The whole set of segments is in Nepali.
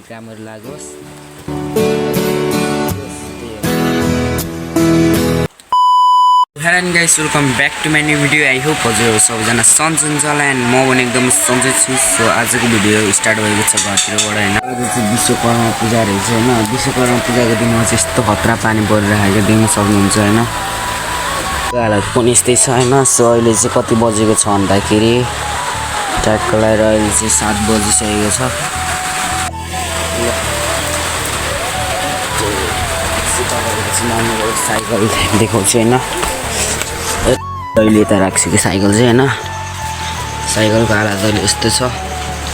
राम्ररी लागोस्। Hello guys, welcome back to my new video. I hope हजुरहरू सबैजना सन्चै हुन्छ होला एन्ड म पनि एकदम सन्चै छु। सो आजको भिडियो स्टार्ट भएको छ घरतिरबाट होइन। आज चाहिँ विश्वकर्मा पूजा रहेछ होइन। विश्वकर्मा पूजाको दिनमा चाहिँ यस्तो खतरा पानी परिरहेको देख्न सक्नुहुन्छ होइन। हालत पनि यस्तै छ होइन। सो अहिले चाहिँ कति बजेको छ भन्दाखेरि ट्याक्क लगाएर अहिले चाहिँ 7 बजिसकेको छ। साइकल देखाउँछु होइन। अहिले यता राख्छु कि साइकल चाहिँ होइन। साइकलको हालत अहिले यस्तो छ,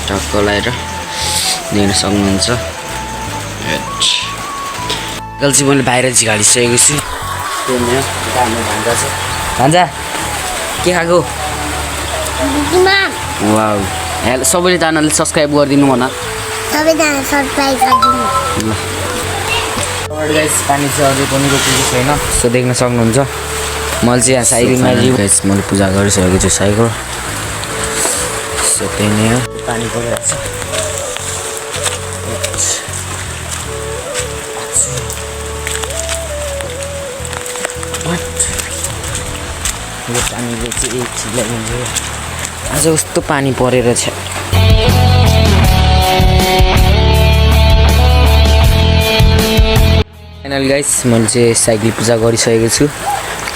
टक्क लगाएर देख्न सक्नुहुन्छ। साइकल चाहिँ मैले बाहिर झिकालिसकेको छु। भान्जा के खाएको? वाउ, सबैले च्यानल सब्सक्राइब गरिदिनु भन। पानी चाहिँ अझै पनि रोकेको छैन। सो देख्न सक्नुहुन्छ। मैले चाहिँ यहाँ साइकलमा मैले पूजा गरिसकेको छु साइकल। सो त्यही नै हो, पानी परिरहेको छ। यो पानीले चाहिँ एकछिनलाई हुन्छ। आज कस्तो पानी परेर छ। फाइनल गाइस, मैले चाहिँ साइकल पूजा गरिसकेको छु।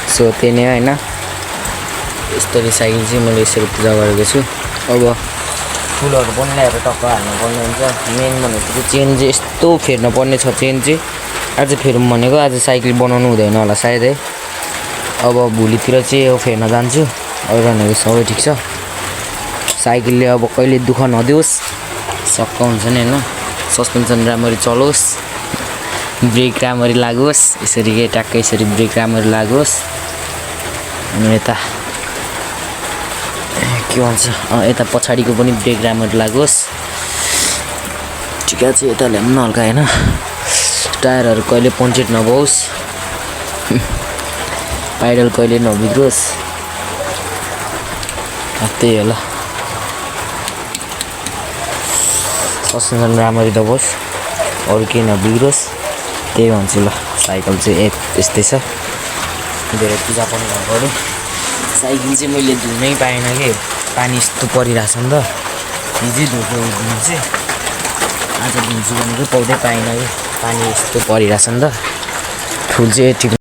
सो त्यही नै होइन। यस्तरी साइकल चाहिँ मैले यसरी पूजा गरेको छु। अब फुलहरू पनि ल्याएर टक्क हाल्नुपर्ने हुन्छ। मेन भनेको चाहिँ चेन चाहिँ यस्तो फेर्न पर्ने छ। चेन चाहिँ आज फेरौँ भनेको, आज साइकल बनाउनु हुँदैन होला सायदै। अब भोलितिर चाहिँ यो फेर्न जान्छु। अरू भनेको सबै ठिक छ। साइकलले अब कहिले दुःख नदियोस्, सक्क हुन्छ नि होइन। सस्पेन्सन राम्ररी चलोस्, ब्रेक राम्ररी लागोस्। यसरी के ट्याक्कै यसरी ब्रेक राम्ररी लागोस्। अनि यता के भन्छ, यता पछाडिको पनि ब्रेक राम्ररी लागोस्। ठिकै छ। यता ल्याउनु हल्का होइन। टायरहरू कहिले पन्चेट नभओस्, पाइडल कहिले नबिग्रोस्। त्यही होला। सस्पेन्सन राम्ररी दबोस्, अरू केही नबिग्रोस्। त्यही भन्छु ल। साइकल चाहिँ यस्तै छ। धेरै पूजा पनि गर्नु। साइकल चाहिँ मैले धुनै पाएन कि पानी यस्तो परिरहेछ नि त। हिजै धुएको धुनु चाहिँ आज धुन्छु भनेको पाउँदै पाएन कि पानी यस्तो परिरहेछ नि त। फुल चाहिँ ठिक